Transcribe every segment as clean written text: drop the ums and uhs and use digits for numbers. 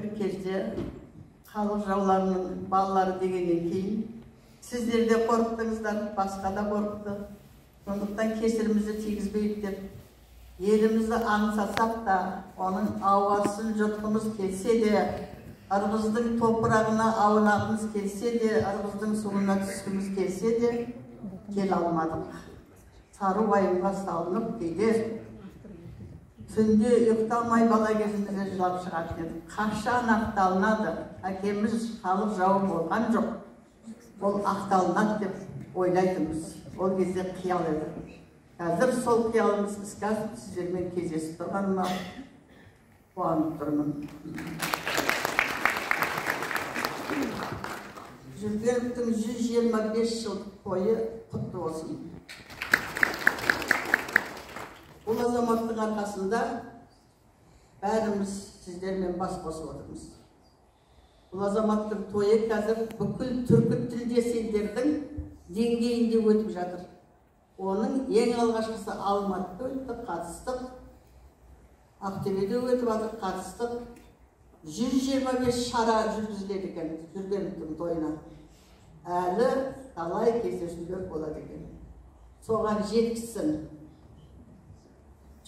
Бір кезде халық жауларының балалары дегеннен кейін сіздер де қорықтыңыздар, басқа да қорықты. Сондықтан кесірімізді тигізбейік деп елімізді аңсасақ та, оның ауасын жұтқымыз келсе де, Ырғыздың топырағына аунағымыз келсе де, Ырғыздың суына түскіміз келсе де, келе алмадық. Сары уайымға салынып, кейде түнде ұйықтамай бала кезімізде жылап шығатын едік. Қашан ақталынады? Әкеміз халық жауы болған жоқ, ол ақталынады деп ойлайтынбыз. Ол кезде қиял еді. Қазір сол қиялымыз іске асып, сіздермен кездесіп тұрғаныма қуанып тұрмын. Жүргеновтің 125 жылдық тойы құтты болсын. Бұл азаматтың арқасында бәріміз сіздермен бас қосып отырмыз. Бұл азаматтың тойы қазір бүкіл түркі тілдес елдердің деңгейінде өтіп жатыр. Оның ең алғашқысы Алматыда өтті, қатыстық. Ақтөбеде өтіп жатыр, қатыстық. 125 шара жүргізіледі екен Жүргеновтің тойына. Әлі талай кездесулер болады екен. Соған жеткізсін.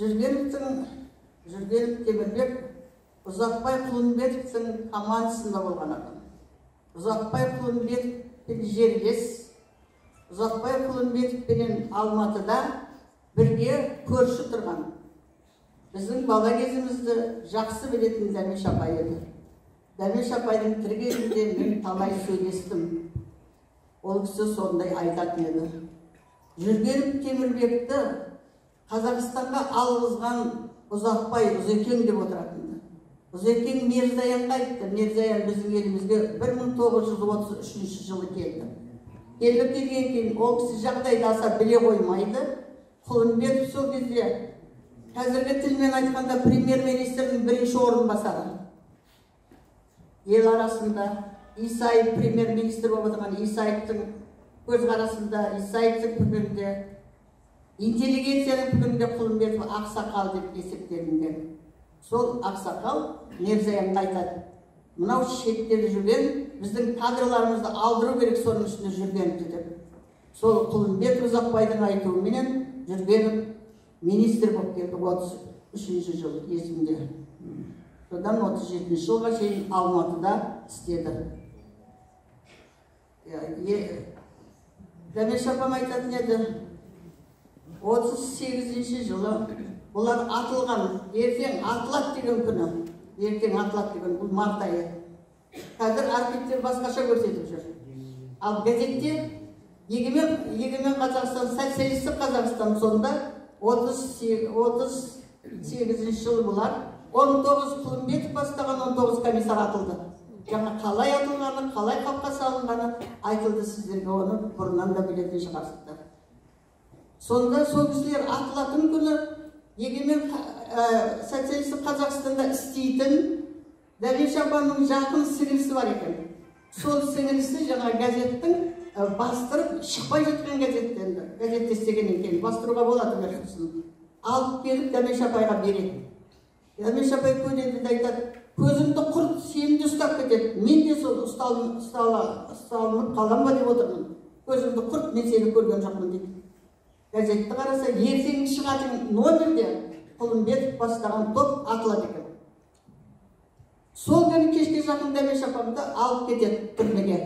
Жүргенов Темірбек Ұзақбай Құлымбетовтің командасында болған адам. Ұзақбай Құлымбетовпен жерлес, Ұзақбай Құлымбетовпенен Алматыда бірге көрші тұрған. Біздің бала кезімізді жақсы білетін Дәмеш апай еді. Дәмеш апайдың тірі кезінде мен талай сөйлестім. Ол кісі сондай айтатын еді. Жүргенов Темірбекті Қазақстанға алғызған Ұзақбай Ұзекең деп отыратын. Ұзекең Мирзаянға айтты. Мирзаян біздің елімізге 1933 жылы келді. Келіп келген кейін ол кісі жағдайды аса біле қоймайды. Құлымбетов сол кезде қазіргі тілмен айтқанда премьер-министрдің бірінші орынбасары. Ел арасында Исаев премьер-министр болып отырған Исаевтың көзқарасында, Исаевтың пікірінде, интеллигенцияның пікірінде Құлымбетов ақсақал деп есептелінген. Сол ақсақал Мирзаянға айтады: мынау шетте жүрген біздің кадрларымызды алдыру керек, соның ішінде Жүргеновті деп. Сол Құлымбетов Ұзақбайдың айтуыменен Жүргенов министр болып келді 33 жыл есімде. Содан 37 жылға шейін Алматыда істеді. Дәмеш апам айтатын еді, 38 жылы бұлар атылған, ертең атылады деген күні, ертең атылады деген, бұл март айы. Қазір архивтер басқаша көрсетіп жүр. Ал газетте Егемен Қазақстан, Социалистік Қазақстан сонда 38 жылы бұлар 19 Құлымбетов бастаған 19 комиссар атылды. Жаңа қалай атылғаны, қалай қапқа салынғаны айтылды сіздерге, оны бұрыннан да білетін шығарсыздар. Сонда сол кісілер атылатын күні Егемен Социалистік Қазақстанда істейтін Дәмеш апамның жақын сіңілісі бар екен. Сол сіңілісі жаңа газеттің бастырып шықпай жатқан газеттен, газетте істегеннен кейін бастыруға болады сосын. Алып келіп Дәмеш апайға береді. Дәмеш апай көреді де айтады: көзімді құрт, сені де ұстап кетеді. Мен де сол ұсталынып қалам ба деп отырмын. Көзімді құрт, мен сені көрген жоқпын дейді. Газетті қараса, ертең шығатын номерде Құлымбетов бастаған топ атылады екен. Сол күні кешке жақын Дәмеш апамды алып кетеді түрмеге.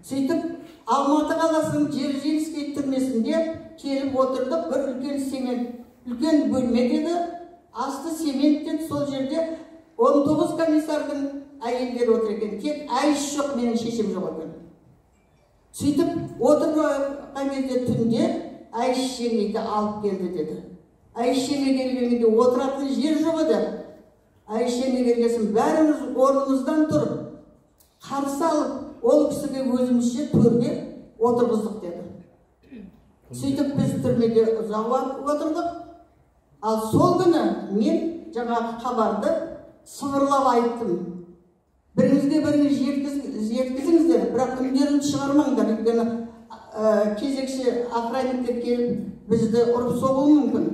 Сөйтіп Алматы қаласының Дзержинский түрмесінде келіп отырдық. Бір үлкен цемент, үлкен бөлме деді, асты цемент деді. Сол жерде 19 комиссардың әйелдері отыр екен. Тек Әйш жоқ, менің шешем жоқ екен. Сөйтіп отырған кезде түнде Әйш жеңгейді алып келді деді. Әйш жеңге келгенде отыратын жер жоқ еді. Әйш жеңге келгесін бәріміз орнымыздан тұрып қарсы алып, ол кісіге өзімізше төрге отырғыздық деді. Сөйтіп біз түрмеде ұзақ уақыт отырдық. Ал сол күні мен жаңағы хабарды сыбырлап айттым. Біріңізге біріңіз жеткізіңіздер, бірақ үндеріңді шығармаңдар, өйткені кезекші охранниктер келіп бізді ұрып соғуы мүмкін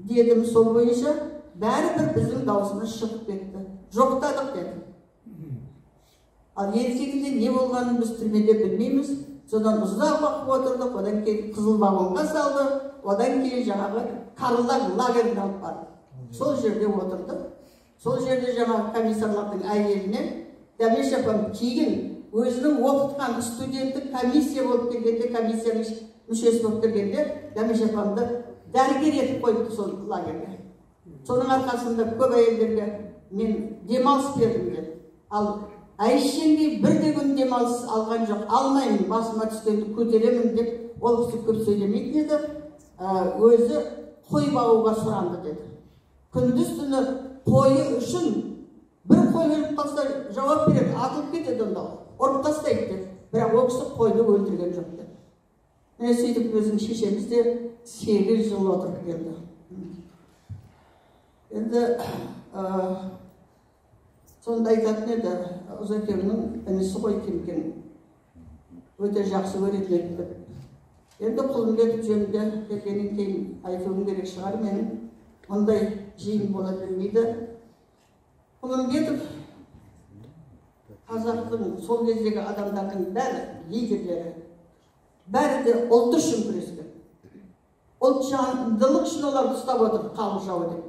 дедім. Сол бойынша бәрібір біздің даусымыз шығып кетті. Жоқтадық деді. Ал ертеңінде не болғанын біз түрмеде білмейміз. Содан ұзақ уақыт отырдық, одан кейін қызыл вагонға салды, одан кейін жаңағы Карлаг лагеріне алып барды. Сол жерде отырдық. Сол жерде жаңағы комиссарлардың әйеліне Дәмеш апам кейін өзінің оқытқан студенттік комиссия болып келгенде, комиссияның мүшесі болып келгенде Дәмеш апамды дәрігер етіп қойыпты сол лагерге. Соның арқасында көп әйелдерге мен демалыс бердім деді. Ал Әйш жеңгей бірде күн демалыс алған жоқ, алмаймын, басыма түскенді көтеремін деп ол кісі көп сөйлемейтін еді. Өзі қой бағуға сұранды деді. Күндіз түні қойы үшін бір қой өліп қалса жауап береді, атылып кетеді онда, ұрып тастайды деді. Бірақ ол кісі қойды өлтірген жоқ деді. Міне сөйтіп өзінің шешеміз де 8 жыл отырып келді. Енді сонда айтатын еді, Ұзакеңнің інісі ғой Кемкең, өте жақсы көретін еді деп. Енді Құлымбетов жөнінде келгеннен кейін айтуым керек шығар менің, мұндай жиын бола бермейді. Құлымбетов қазақтың сол кездегі адамдардың бәрі лидерлері, бәрі де ұлт үшін күрескен. Ұлтжандылық үшін оларды ұстап отыр, халық жауы деп.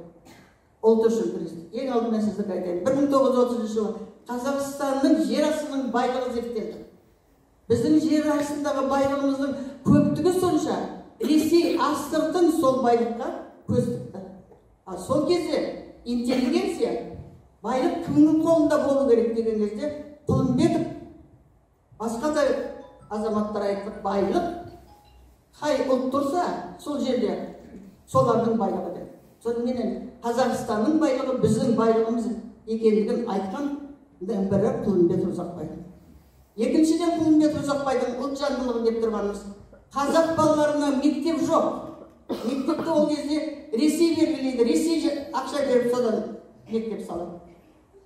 Ұлт үшін күресті. Ең алдымен сіздерге айтайын, 1930 жылы Қазақстанның жер астының байлығы зерттелді. Біздің жер астындағы байлығымыздың көптігі сонша, Ресей астыртын сол байлыққа көз тікті. Ал сол кезде интеллигенция байлық кімнің қолында болу керек деген кезде Құлымбетов басқа да азаматтар айтты, байлық қай ұлт тұрса сол жерде солардың байлығы деп. Соныменен Қазақстанның байлығы біздің байлығымыз екендігін айтқан бірі Құлымбетов Ұзақбай. Екіншіден, Құлымбетов Ұзақбайдың ұлтжандылығы деп тұрғанымыз, қазақ балаларына мектеп жоқ. Мектепті ол кезде Ресей белгілейді, Ресей ақша беріп содан мектеп салады.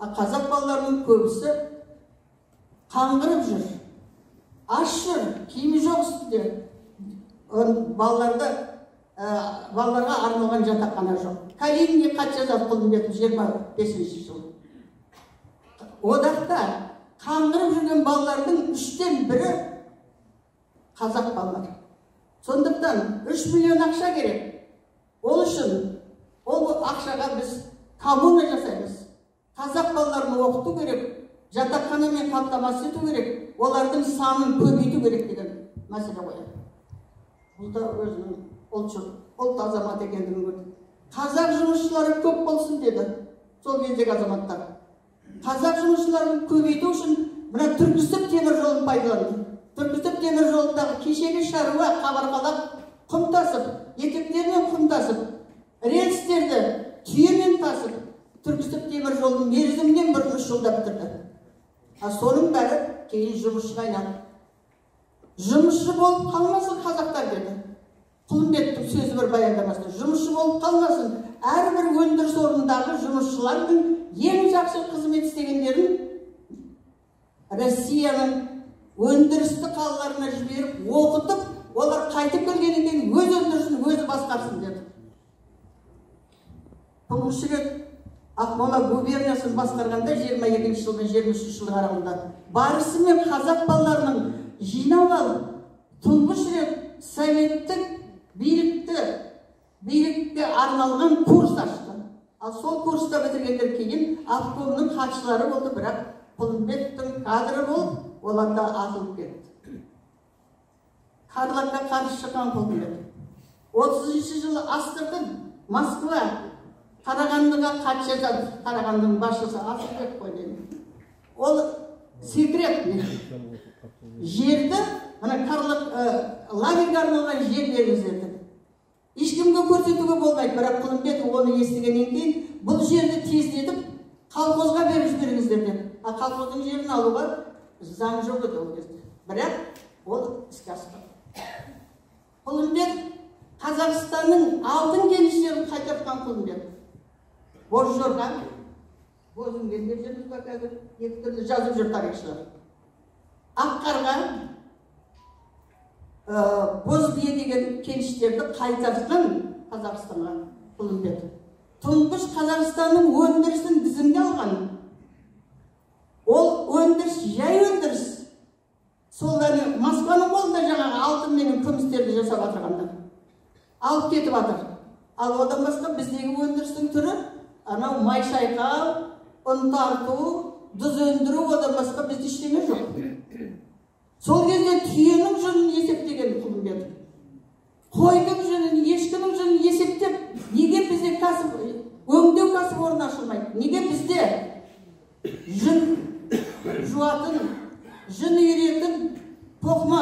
А қазақ балаларының көбісі қаңғырып жүр, аш жүр, киімі жоқ үстінде. Балаларға арналған жатақхана жоқ. Калининге хат жазады Құлымбетов 25 жылы. Одақта қаңғырып жүрген балалардың 1/3 қазақ балалары. Сондықтан 3 миллион ақша керек. Ол үшін ол ақшаға біз коммуна жасаймыз. Қазақ балаларын оқыту керек, жатақханамен қамтамасыз ету керек, олардың санын көбейту керек деген мәселе қояды. Бұл да өзінің ұлт азаматы екендігін көрді. Қазақ жұмысшылары көп болсын деді сол кездегі азаматтар. Қазақ жұмысшыларын көбейту үшін мына Түркісіб темір жолын пайдаланды. Түркісіб темір жолындағы кешегі шаруа қабырғалап құм тасып, етектерінен құм тасып, рельстерді түйемен тасып, Түркісіб темір жолын мерзімінен бұрын 3 жылда бітірді. А соның бәрі кейін жұмысшыға айналды. Жұмысшы болып қалмасын қазақтар деді. Құлымбетовтің сөзі бір баяндамасында, жұмысшы болып қалмасын, әрбір өндіріс орнындағы жұмысшылардың ең жақсы қызмет істегендерін Россияның өндірісті қалаларына жіберіп, оқытып, олар қайтып келгеннен кейін өз өндірісін өзі басқарсын деді. Тұңғыш рет Ақмола губерниясын басқарғанда 22 жыл мен 23 жыл аралығында барысымен қазақ балаларының жинап алып, тұңғыш рет советтік билікке арналған курс ашты. Ал сол курста бітіргендер кейін обкомның хатшылары болды, бірақ Құлымбетовтің кадры болып, олар да атылып кетті. Кадрларға қарсы шыққан Құлымбетов. 30 жылы астыртын Москва Қарағандыға хат жазады, Қарағандының басшысы Асылбек қой деймін. Ол секрет жерді, мына лагерьге арналған жер беріңіздер деп. Ешкімге көрсетуге болмайды, бірақ Құлымбетов оны естігеннен кейін бұл жерді тездетіп колхозға беріп жіберіңіздер деп. А колхоздың жерін алуға заң жоқ еді ол кезде. Бірақ ол іске аспады. Құлымбетов Қазақстанның алтын кеніштерін қайтартқан Құлымбетов. Бозжорға, Бозінген деп жүрміз ба қазір, екі түрлі жазып жүр тарихшылар. Аққарға, Бозбие деген кеніштерді қайтартқан Қазақстанға Құлымбетов. Тұңғыш Қазақстанның өндірісін тізімге алған алтын мен күмістерді жасап жатырғанда алып кетіп жатыр. Ал одан басқа біздегі өндірістің түрі анау май шайқау, ұн тарту, тұз өндіру, одан басқа бізде ештеңе жоқ. Сол кезде түйенің жүнін есептеген Құлымбетов, қойдың жүнін, ешкінің жүнін есептеп, неге бізде кәсіп өңдеу кәсіпорны ашылмайды, неге бізде жүн жуатын, жүн үйіретін тоқыма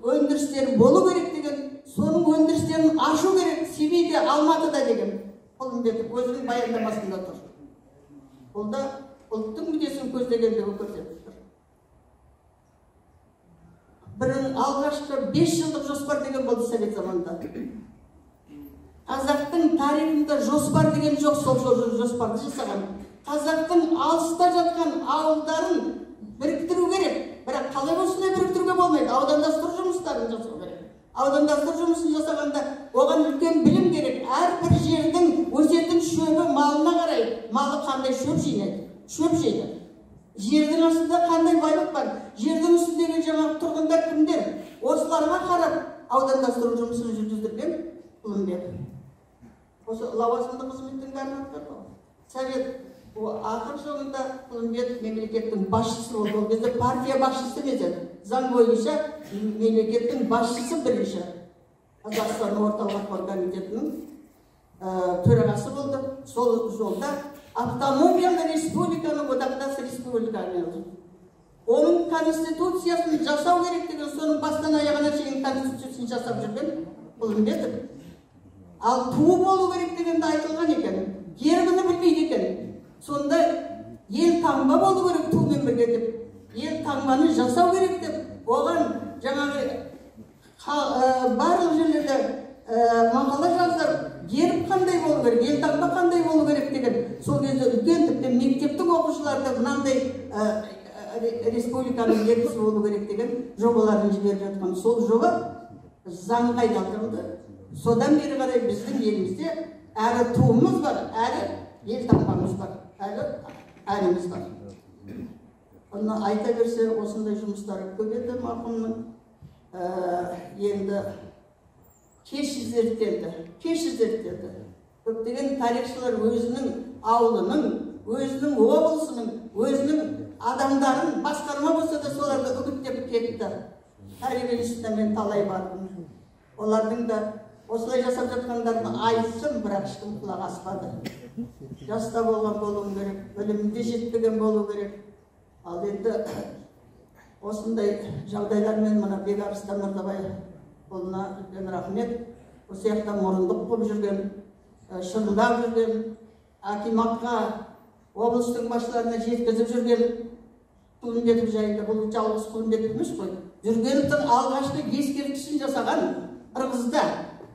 өндірістері болу керек деген, соның өндірістерін ашу керек Семейде, Алматыда деген Құлымбетов өзінің баяндамасында тұр. Бұл да ұлттың мүддесін көздегендігі көрсетіп тұр. Бірін алғашқы 5 жылдық жоспар деген болды совет заманында. Қазақтың тарихында жоспар деген жоқ, сол жоспарды жасаған. Қазақтың алыста жатқан ауылдарын біріктіру керек. Бірақ қалай осындай біріктіруге болмайды? Аудандастыру жұмыстарын жасау керек. Аудандастыру жұмысын жасағанда оған үлкен білім керек. Әрбір жердің өсетін шөбі малына қарай, малы қандай шөп жинайды, шөп жейді. Жердің астында қандай байлық бар, жердің үстіндегі жаңағы тұрғындар кімдер, осыларға қарап аудандастыру жұмысын жүргіздірген Құлымбетов. Осы лауазымды қызметтің бәрін атқарды. Совет ақыр соңында Құлымбетов мемлекеттің басшысы болды. Ол кезде партия басшысы емес еді. Заң бойынша мемлекеттің басшысы бірінші. Қазақстан орталық атқару комитетінің төрағасы болды. Сол жолда автономиялы республиканың одақтас республиканы, оның конституциясын жасау керек деген, соның бастан аяғына шейін конституциясын жасап жүрген Құлымбетов. Ал туы болу керек дегенде айтылған екен, гербіні білмейді екен. Сонда ел таңба болу керек тумен бірге деп, ел таңбаны жасау керек деп, оған жаңағы барлық жерлерде мақала жаздырып, герб қандай болу керек, ел таңба қандай болу керек деген. Сол кезде үлкен тіпті мектептің оқушылары да мынандай республиканың гербісі болу керек деген жобаларын жіберіп жатқан. Сол жоба заңға айналдырылды. Содан бері қарай біздің елімізде әрі туымыз бар, әрі ел таңбамыз бар, әрі әніміз бар. Оны айта берсе, осындай жұмыстары көп еді марқұмның. Енді кеш зерттелді, кеш зерттелді. Көптеген тарихшылар өзінің ауылының, өзінің облысының, өзінің адамдарын басқарма болса да соларды үгіттеп кетті. Тарих институтына мен талай бардым. Олардың да осылай жасап жатқандарын айттым, бірақ ешкім құлақ аспады. Жаста болған болуым керек, білімде жетпеген болу керек. Ал енді осындай жағдайлармен мына Бекарыстан Мырзабайұлына үлкен рахмет. Осы жақта мұрындық болып жүрген, шырылдап жүрген, акиматқа, облыстың басшыларына жеткізіп жүрген Құлымбетов жайында. Бұл жалғыз Құлымбетов емес қой. Жүргеновтің алғашқы ескерткішін жасаған Ырғызда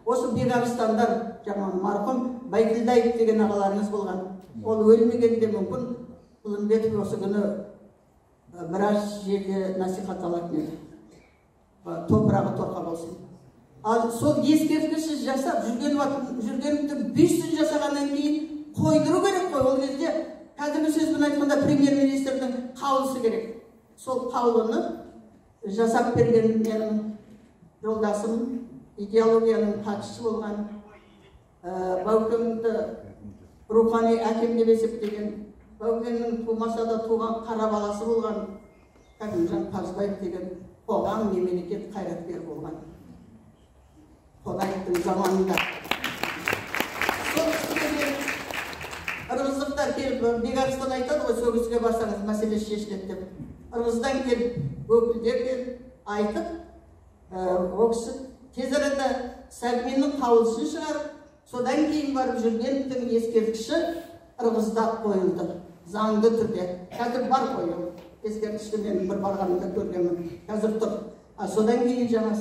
осы Бекарыстандар, жаңа марқұм Байкілдаев деген ағаларыңыз болған. Ол өлмегенде мүмкін Құлымбетов осы күні біраз жерде насихат алатын еді. Топырағы торқа болсын. Ал сол ескерткіші жасап, Жүргеновтің бюстін жасағаннан кейін қойдыру керек қой. Ол кезде кәдімгі сөзбен айтқанда премьер-министрдің қаулысы керек. Сол қаулыны жасап берген менің жолдасым, идеологияның хатшысы болған, Баукеңді рухани әкем деп есептеген, Баукеңнің тумаса да туған қара баласы болған Кәкімжан Қазбаев деген қоғам, мемлекет қайраткері болған. Қонаевтың заманында. Сол кісіге ырғыздықтар келіп, Бекарыстан айтады ғой, сол кісіге барсаңыз мәселе шешіледі деп. Ырғыздан келіп, өкілдер келіп, айтып, ол кісі тез арада Сәбминнің қаулысын шығарып, содан кейін барып Жүргеновтің ескерткіші Ырғызда қойылды, заңды түрде. Қазір бар қой ол ескерткішті, мен бір барғанымда көргенмін, қазір тұр. Содан кейін жаңа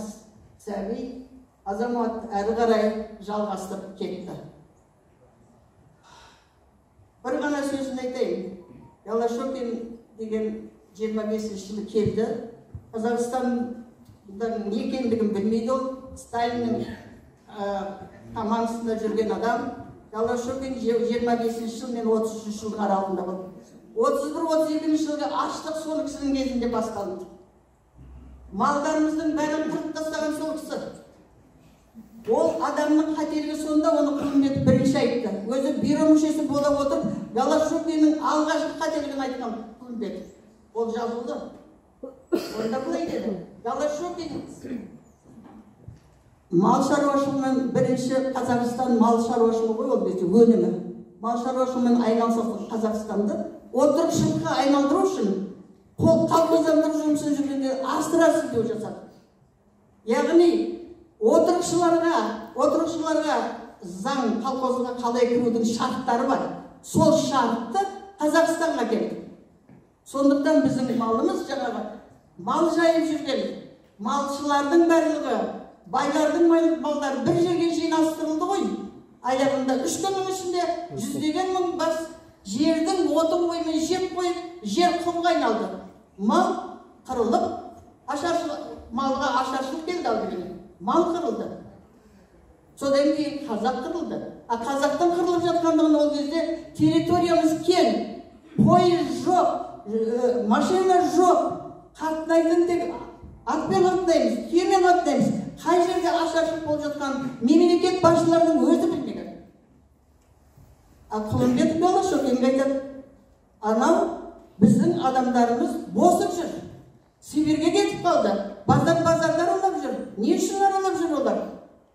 Сәби азамат әрі қарай жалғастырып кетті. Бір ғана сөзін айтайын. Голощёкин деген 25 жылы келді. Қазақстанның не екендігін білмейді ол. Сталиннің командасында жүрген адам. Голощёкин 25 жыл мен 33 жылдың аралығында болды. 31-32 жылғы аштық сол кісінің кезінде басталды. Малдарымыздың бәрін қырып тастаған сол кісі. Ол адамның қателігі сонда, оны Құлымбетов бірінші айтты. Өзі бюро мүшесі бола отырып, Голощёкиннің алғашқы қателігін айтқан Құлымбетов. Ол жазулы. Онда былай деді: Голощёкин мал шаруашылығымен, бірінші Қазақстан мал шаруашылығы ғой ол кезде өнімі. Мал шаруашылығымен айналысатын Қазақстанды отырықшылыққа айналдыру үшін колхоздандыру жұмысын жүргізгенде асыра сілтеу жасады. Яғни отырықшыларға заң, колхозға қалай кірудің шарттары бар. Сол шартты Қазақстанға келді. Сондықтан біздің малымыз, жаңағы мал жайып жүрген малшылардың барлығы, байлардың малдары бір жерге жинастырылды ғой. Аяғында 3 күннің ішінде жүздеген мың бас жердің отын қоймай жеп қойып, жер құмға айналды. Мал қырылып, малға ашаршылық келді алдымен. Мал қырылды. Содан кейін қазақ қырылды. А қазақтың қырылып жатқандығын ол кезде территориямыз кең, пойыз жоқ, машина жоқ, қатынайтын тек атпен қатынаймыз, түйемен қатынаймыз. Қай жерде ашаршылық болып жатқанын мемлекет басшыларының өзі білмеген. А Құлымбетов Голощёкинге айтады: анау біздің адамдарымыз босып жүр, Сибирьге кетіп қалды, базар-базарды аралап жүр. Не үшін аралап жүр олар?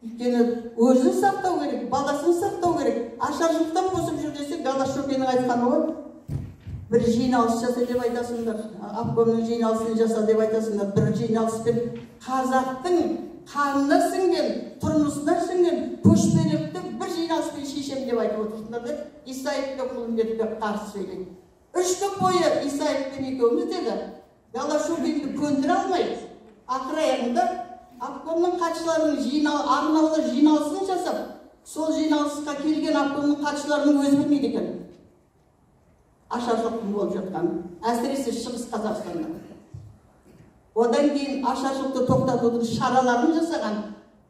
Өйткені өзін сақтау керек, баласын сақтау керек, ашаршылықтан босып жүр десе, Голощёкиннің айтқаны ғой, бір жиналыс жаса деп айтасыңдар, обкомның жиналысын жаса деп айтасыңдар. Бір жиналыспен қазақтың қанына сіңген, тұрмысына сіңген көшпелілікті бір жиналыспен шешем деп айтып отырсыңдар деп Исаев пен Құлымбетовке қарсы сөйлейді. 3 күн бойы Исаевпен екеуміз деді, Голощёкинді көндіре алмай, ақыр аяғында обкомның хатшыларының арнаулы жиналысын жасап, сол жиналысқа келген обкомның хатшыларының өзі білмейді екен ашаршылықтың болып жатқанын, әсіресе Шығыс Қазақстанда. Одан кейін ашаршылықты тоқтатудың шараларын жасаған,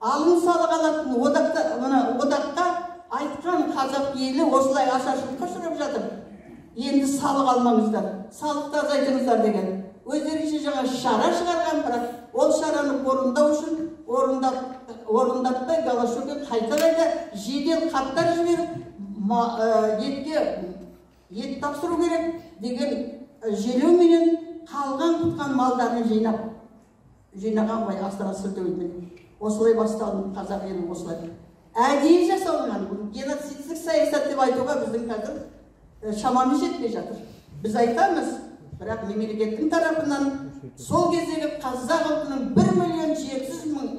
алын салық алатын одақта айтқан, қазақ елі осылай ашаршылыққа ұшырап жатыр, енді салық алмаңыздар, салықты азайтыңыздар деген. Өздерінше жаңа шара шығарған, бірақ ол шараны орындау үшін орындатпай Голощёкин қайта-қайта жедел хаттар жіберіп, етке ет тапсыру керек деген желеуменен қалған құтқан малдарын жинаған ғой, асыра сілтеумен. Осылай басталды қазақ елі, осылай әдейі жасалынған. Бұл геноцидтік саясат деп айтуға біздің қазір шамамыз жетпей жатыр. Біз айтамыз, бірақ мемлекеттің тарапынан сол кездегі қазақ ұлтының 1 700 000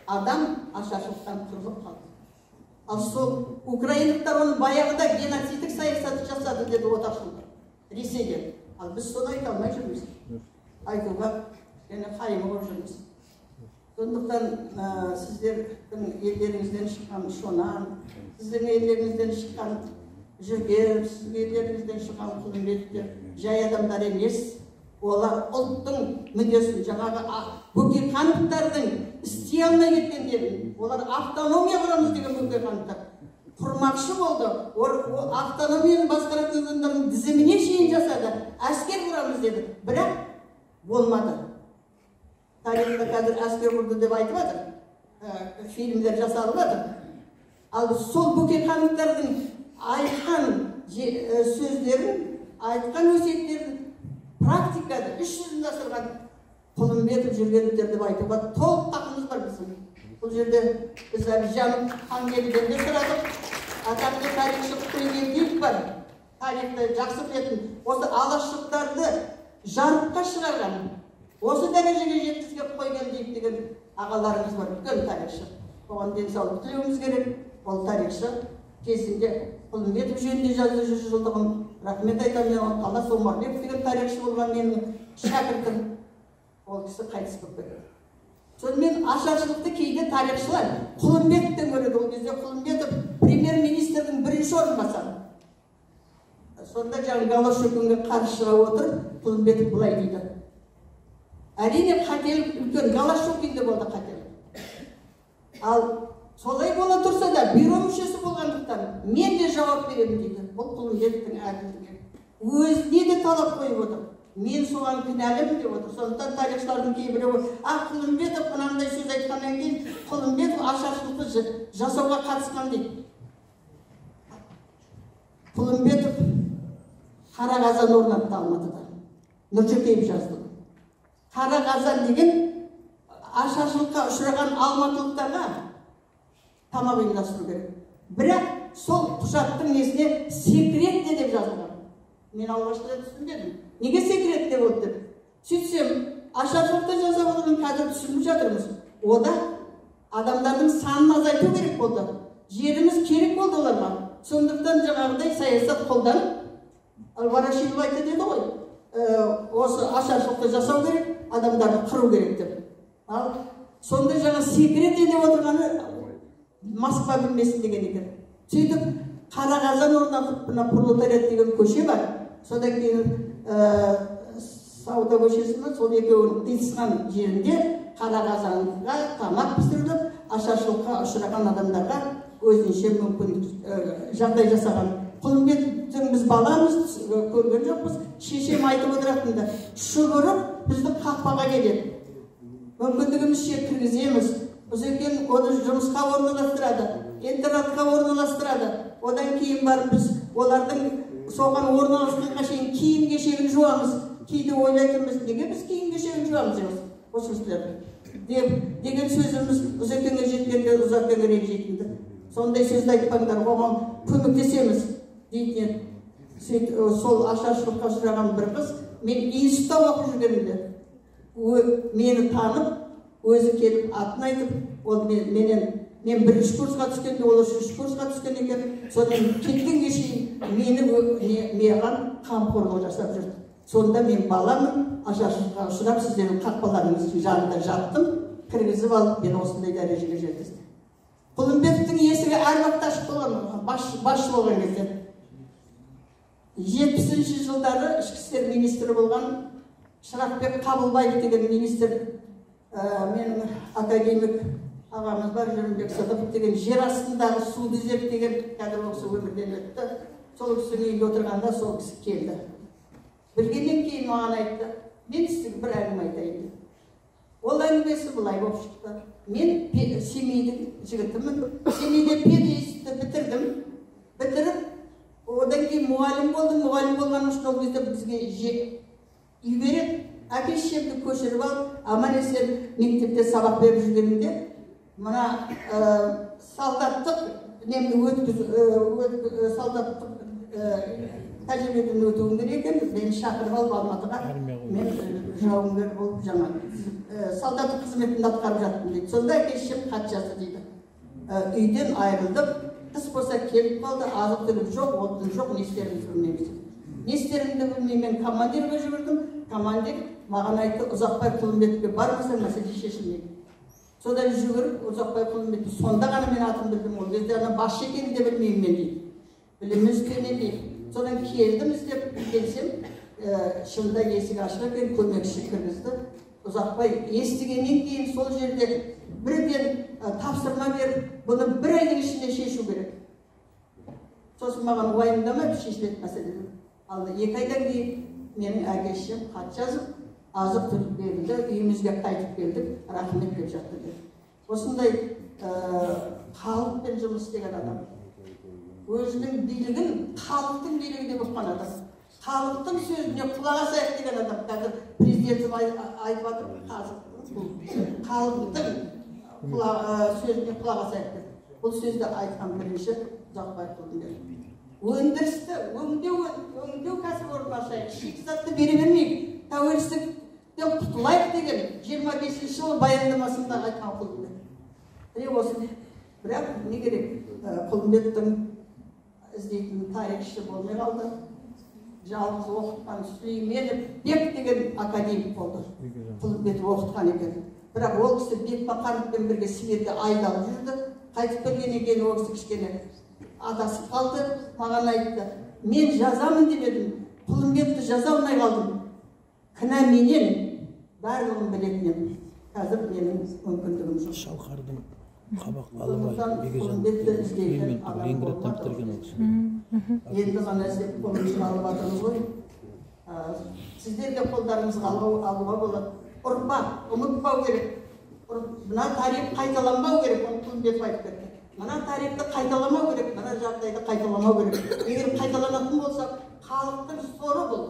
адам ашаршылықтан қырылып қалды. Ал сол украиндықтар оны баяғыда геноцидтік саясат жасады деді отаршылдар Ресейде. Ал біз соны айта алмай жүрміз. Айтуға және қайым болып жүрміз. Сондықтан сіздердің елдеріңізден шыққан Шонан, сіздің елдеріңізден шыққан Жүргенов, сіздің елдеріңізден шыққан Құлымбетовтер жай адамдар емес. Олар ұлттың мүддесін, жаңағы Бөкейхановтардың істей алмай кеткендерін, олар автономия құрамыз деген Бөкейхановтар құрмақшы болды. Автономияны басқаратын адамдардың тізіміне шейін жасады, әскер құрамыз деді, бірақ болмады. Тарихта қазір әскер құрды деп айтып жатыр, фильмдер жасалып жатыр. Ал сол Бөкейхановтардың айтқан сөздерін, айтқан өсиеттерін практикада іс жүзінде асырған Құлымбетов, Жүргеновтер деп айтуға толық хақымыз бар біздің. Бұл жерде біз Әбжанов Хангелдіден де сұрадық. Атақты тарихшы Құйгелдиев бар, тарихты жақсы білетін, осы алашшылықтарды жарыққа шығарған, осы дәрежеге жеткізген Қойгелдиев деген ағаларымыз бар, үлкен тарихшы. Оған денсаулық тілеуіміз керек. Ол тарихшы кезінде Құлымбетов жөнінде жазды 100 жылдығын. Рахмет айтамын мен оған. Талас Омарбеков деген тарихшы болған менің шәкіртім. Ол кісі қайтыс болып кетті. Сонымен ашаршылықты кейде тарихшылар Құлымбетовтен көреді. Ол кезде Құлымбетов премьер-министрдің бірінші орынбасары. Сонда жаңа Голощёкинге қарсы шыға отырып, Құлымбетов былай дейді: әрине қателік үлкен, Голощёкинде болды қателік. Ал солай бола тұрса да бюро мүшесі болғандықтан мен де жауап беремін дейді. Бұл Құлымбетовтің әділдігі. Өзіне де талап қойып отыр. Мен соған кінәлімін деп отыр. Сондықтан тарихшылардың кейбіреуі, Құлымбетов мынандай сөз айтқаннан кейін Құлымбетов ашаршылықты жасауға қатысқан дейді. Құлымбетов қара қазан орнатты Алматыда. Нұржекеев жазды. Қара қазан деген ашаршылыққа ұшыраған алматылықтарға тамақ ұйымдастыру керек. Бірақ сол құжаттың несіне секретте деп жазылған. Мен алғашқыда түсінбедім. Неге секретте болды деп. Сөйтсем, ашаршылықты жасап отырған қазір түсініп жатырмыз. Ода адамдардың санын азайту керек болды. Жеріміз керек болды оларға. Сондықтан жаңағыдай саясат қолданып, Ворошилов айтты деді ғой, осы ашаршылықты жасау керек, адамдарды қыру керек деп. Ал сонда жаңа секретте деп отырғаны Москва білмесін деген екен. Сөйтіп қара қазан орнатып, мына Пролетариат деген көше бар. Содан кейін Сауда көшесі ме, сол екеуінің қиылысқан жерінде қара қазанға тамақ пісіріліп, ашаршылыққа ұшыраған адамдарға өзінше мүмкіндік жағдай жасаған. Құлымбетовтің біз баламыз, көрген жоқпыз, шешем айтып отыратын да, шұбырып біздің қақпаға келеді. Мүмкіндігімізше кіргіземіз. Ұзекең оны жұмысқа орналастырады, интернатқа орналастырады. Одан кейін барып біз олардың соған орналасқанға шейін киім-кешегін жуамыз. Кейде ойлайтынбыз, неге біз киім-кешегін жуамыз осы кісілер деп деген сөзіміз Ұзекеңге жеткенде Ұзекең ренжитін. Сондай сөзді айтпаңдар, оған көмектесеміз дейтін еді. Сөйтіп сол ашаршылыққа ұшыраған бір қыз, мен институтта оқып жүргенімде мені танып, өзі келіп атын айтып, ол мен бірінші курсқа түскенде, ол үшінші курсқа түскен екен. Содан кеткенге шейін мені маған қамқорлық жасап жүрді. Сонда мен баламын, ашаршылыққа ұшырап, сіздердің қақпаларыңыздың жанында жаттым, кіргізіп алып, мен осындай дәрежеге жеткізді. Құлымбетовтің есігі әр уақытта ашық болған, басшы болған кезде. 70-ші жылдары ішкі істер министрі болған Шырақбек Қабылбаев деген министр, менің академик ағамыз бар, Жүрімбек Сыдықов деген, жер астындағы суды зерттеген, қазір ол кісі өмірден өтті. Сол кісінің үйінде отырғанда сол кісі келді. Білгеннен кейін маған айтты, мен сізге бір әңгіме айтайын деп. Ол әңгімесі былай болып шықты. Мен Семейдің жігітімін. Семейде пединститутты бітірдім. Бітіріп, одан кейін мұғалім болдым. Мұғалім болғаным үшін ол кезде бізге үй береді. Әке шешемді көшіріп алып, аман есен мектепте сабақ беріп жүргенімде, мына солдаттық немді солдаттық тәжірибеден өтуім керек екен. Мені шақырып алып Алматыға, мен жауынгер болып жаңа солдаттық қызметімді атқарып жаттым дейді. Сонда әке шешем хат жазды дейді. Үйден айырылдық, қыс болса келіп қалды, азық-түлік жоқ, отын жоқ, не істерімізді білмейміз. Не істерімді білмей мен командирге жүгірдім. Командир маған айтты, Ұзақбай Құлымбетовке бармасаң мәселе шешілмейді. Содан жүгіріп Ұзақбай Құлымбетов, сонда ғана мен атын білдім, ол кезде ана басшы екенін де білмеймін мен дейді. Біліміміз төмен дейді. Содан келдім іздеп, келсем, шынында есік ашық екен, көмекші кіргізді. Ұзақбай естігеннен кейін сол жерде бірден тапсырма беріп, бұны бір айдың ішінде шешу керек. Сосын маған уайымдамай шешілетін мәселе. Ал 2 айдан кейін менің әке шешем хат жазып, азық-түлік берілді, үйімізге қайтып келдік, рахмет деп жатты деді. Осындай халықпен жұмыс істеген адам, өзінің билігін халықтың билігі деп ұққан адам, халықтың сөзіне құлақ асайық деген адам. Қазір президентім айтып жатыр, халықтың сөзіне құлақ асайық деп. Бұл сөзді айтқан бірінші Ұзақбай Құлымбетов. Өндірісті өңдеу кәсіпорнын ашайық, шикізатты бере бермейік, тәуелсіздіктен құтылайық деген 25-ші жылы баяндамасында айтқан Құлымбетов. Міне осы. Бірақ не керек, Құлымбетовтің іздейтін тарихшы болмай қалды. Жалғыз оқытқан Сүлейменов Бек деген академик болды. Құлымбетов оқытқан екен. Бірақ ол кісі Бекмахановпен бірге Сібірге айдалып жүрді. Қайтып келгеннен кейін ол кісі кішкене адасып қалды. Маған айтты, мен жазамын деп едім, Құлымбетовті жаза алмай қалдым. Кінә менен, барлығын білетін едім. Қазір менің мүмкіндігім жоқ. Шалқардың қабақ алыбай Бекежан Ленинградтан бітірген ол кісі. Енді ғана қолымызға алып жатырмыз ғой. Сіздер де қолдарыңызға алуға болады. Ұрпақ ұмытпау керек. Мына тарих қайталанбау керек, оны Құлымбетов айтып кетті. Мына тарихты қайталамау керек, мына жағдайды қайталамау керек. Егер қайталанатын болса, халықтың соры бұл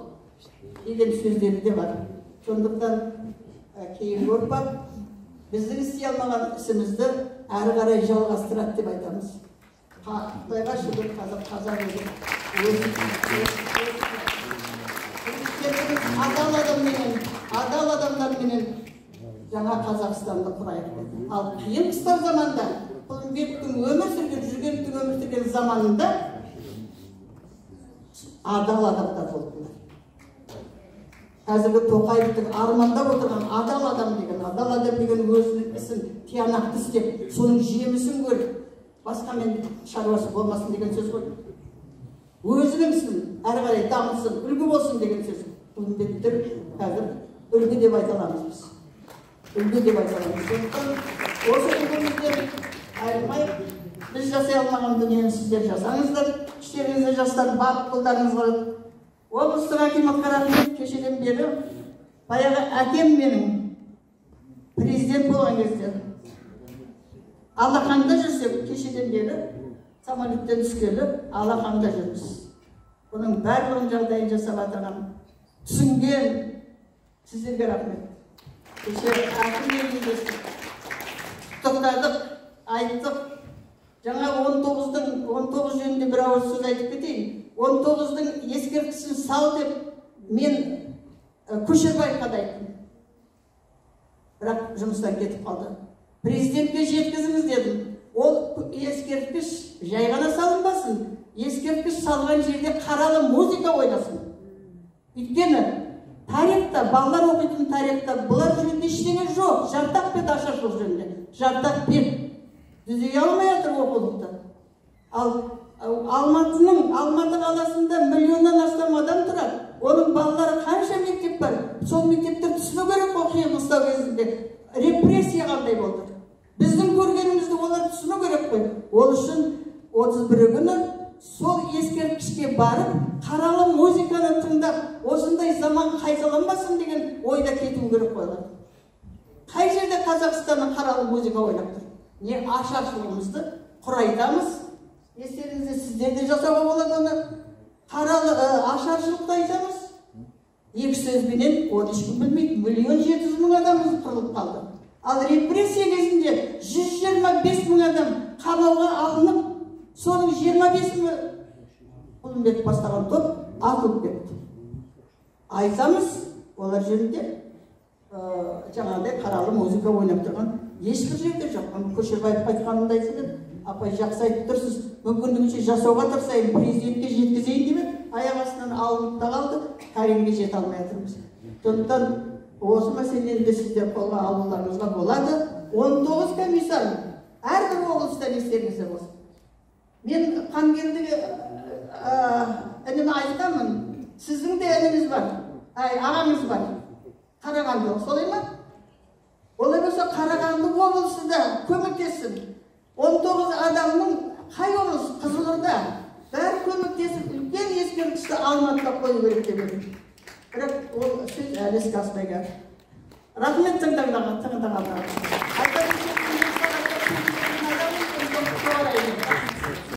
деген сөздері де бар. Сондықтан кейінгі ұрпақ біздің істей алмаған ісімізді әрі қарай жалғастырады деп айтамыз. Құдайға шүкір, қазір қазақ елі адал адамменен, адал адамдарменен жаңа Қазақстанды құрайық деді. Ал қиын қыстау заманда, Құлымбетовтің өмір сүрген, Жүргеновтің өмір сүрген заманында адал адамдар болды. Қазіргі Тоқаевтың армандап отырған адал адам деген, адал адам деген өзінің ісін тиянақты істеп, соның жемісін көріп, басқамен шаруасы болмасын деген сөз ғой. Өзінің ісін әрі қарай дамытсын, үлгі болсын деген сөз. Құлымбеттер қазір үлгі деп айта аламыз біз. Үлгі деп айта аламыз. Сондықтан осы үлгімізден айырмай, біз жасай алмаған дүниені сіздер жасаңыздар, іштеріңізде жастар барлық қолдарыңыз бар. Облыстық әкиматқа рахмет, кешеден бері баяғы әкем менің президент болған кезде алақанда жүрсек, кешеден бері самолеттен түскелі алақанда жүрміз. Бұның барлығын жағдайын жасап отырған, түсінген сіздерге рахмет. Кеше әкіммен кездестік, құттықтадық, айттық. Жаңа 19 жөнінде бір ауыз сөз айтып кетейін. 19-дың ескерткішін сал деп мен Көшербаевқа да айттым. Бірақ жұмыстан кетіп қалды. Президентке жеткізіңіз дедім. Ол ескерткіш жай ғана салынбасын. Ескерткіш салған жерде қаралы музыка ойнасын. Өйткені тарихта, балалар оқитын тарихта бұлар жөнінде ештеңе жоқ. Жартақ бет ашаршылық жөнінде. Жартақ бет. Түзей алмай жатыр оқулықты. Ал Алматы қаласында миллионнан астам адам тұрады. Оның балалары қанша мектеп бар? Сол мектептер түсіну керек қой қиын қыстау кезінде. Репрессия қандай болды? Біздің көргенімізді олар түсіну керек қой. Ол үшін 31 күні сол ескерткішке барып, қаралы музыканы тыңдап, осындай заман қайталанбасын деген ойда кету керек қой олар. Қай жерде Қазақстанның қаралы музыка ойнап тұр? Не ашаршылығымызды құрайтамыз? Естеріңізде сіздер де жасауға болады оны. Қаралы ашаршылықты айтамыз. Екі сөзбенен оны ешкім білмейді. 1 700 000 адамымыз қырылып қалды. Ал репрессия кезінде 125 000 адам қамауға алынып, соның 25 мыңы Құлымбетов бастаған топ атылып кетті. Айтамыз, олар жөнінде жаңағыдай қаралы музыка ойнап тұрған ешбір жерде жоқ. Көшербаев айтқанында айтып еді, апай жақсы айтып тұрсыз, мүмкіндігінше жасауға тырысайын, президентке жеткізейін деп еді, аяқ астынан алынып та қалды, Каримге жете алмай жатырмыз. Сондықтан осы мәселені де сіздер қолға алуларыңызға болады. 19 комиссар әрбір облыстан естеріңізде болсын. Мен Қангелдіге ініме айтамын, сіздің де ініңіз бар, ағаңыз бар, Қарағанды, солай ма? Олай болса Қарағанды облысы да көмектессін. 19 адамның қай облыс? Қызылорда. Бәрі көмектесіп үлкен ескерткішті Алматыда қою керек деп едім. Бірақ ол сөз әлі іске аспай келді. Рахмет тыңдағандарыңызға.